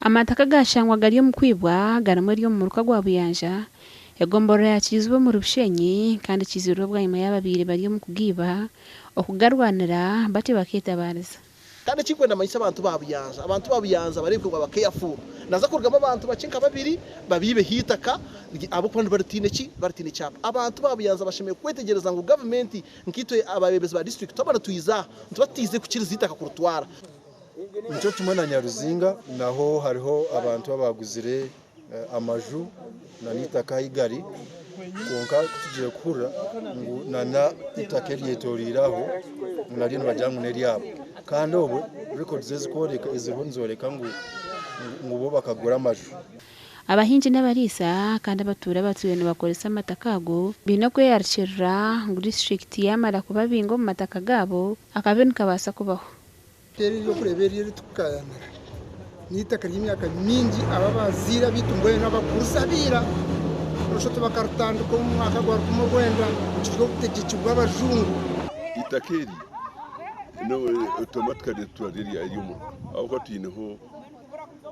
Amataka agashangwa gari omu kwibwa garimu ery'omu muruka gwa Buyanja, egomborora ya Kiiziba omuri Bushenyi kandi kiizirwe bwanyima y'ababaire bari omu kugiiba okugarwanira batyo bakeetabaariza. Kandi ekinkwenda manyisa abantu ba Buyanja, abantu ba Buyanja bareebeke ngu baba careful. Naza kurugamu abantu bakye nka babiri babiibeho eitaka ahabw'okuba nibaritiine ki? Baritiine kyapa. Abantu ba Buyanja bashemereire kwetegyereza ngu gavumenti nkaitwe abareebezi ba disiturikiti twaba nitwiza aha nituba tutaizire kukiriza eitaka kuritwara. Nikyo kimwe na Nyaruzinga naho hariho abantu abaguzire amaju nana eitaka ahu gari kwonka kutugiire kuhurira ngu nana eitaka eryetoreire aho ngu naryo nibagira ngu neryabo kandi obwo records eziriho nizoreka ngu bo bakagura amaju. Abahingi n'abariisa kandi abatuura abatwire nibakoresa amataka ago baine okweyarikirira ngu disiturikiti yamara kubabinga omu mataka gaabo akabi nikabaasa kubaho. Eri ery'okureeba eri eritukukayanira n'eitaka ry'emyaka mingi aba abazaire abaitu mbwenu abakurisa abaira orushoto bakarutandika omu mwaka gwa rukumi orwenda rukiri obutegyeki bw'abajungu. Eitaka eri automatically ritura riri ery'omuruka ahabw'okuba twineho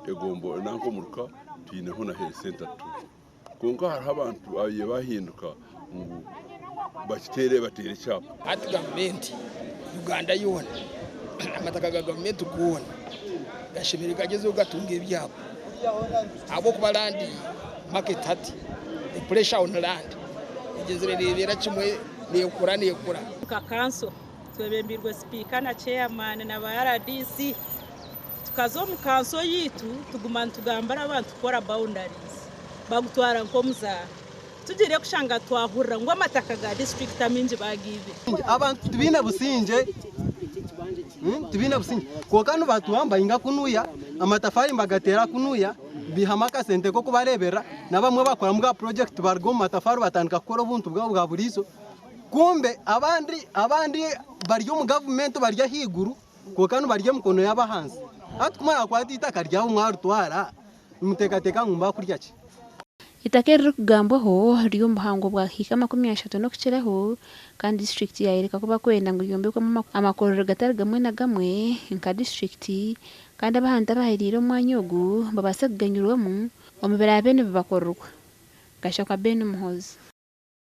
egombo nanka omuruka twineho na health center tu. Kwonka hariho abantu ababaire bahinduka ngu bakiteere bateere ekyapa. Hati gavumenti Uganda yoona amataka ga gavumenti goona gashemereire gagyezeho gatunga ebyapa ahabw'okuba land market hati the pressure on land egyezire nebeera kimwe nekura nekura. Nka kanso twebembirwe sipiika na ceyamaani na ba rdc tukaza omu kanso yaitu tuguma nitugambira abantu kukora boundaries bagutwara nk'omuzaano. Tugiire kushanga twahurira ngu amataka ga disiturikiti amaingi bagaibire. Abantu tibaine busingye, tibaine busingye kwonka nibatuhamba inga kunuya amatafari nibagateera kunuya bihamu akasente k'okubareeberera n'abamwe bakoramu bwa purojekiti baruga omu matafari batandika kukora obuntu bwabo bwa buriizo kumbe abandi abandi bari omu gavumenti bari ahaiguru kwonka nibarya emikono y'abahansi. Hati ku murakwata eitaka ryabo mwaritwara nimuteekateeka ngu nibakurya ki? Eitaka eririkugambwaho riri omu buhango bwa hiika 30 n'okukiraho kandi disiturikiti yayoreka ku barikwenda ngu ryombekwemu amakorero gatari gamwe na gamwe nka disiturikiti kandi abantu abahereire omu mwanya ogu babaase kuganyirwamu omu biraabe nibibakorerwa. Gashakwa Ben Muhoozi.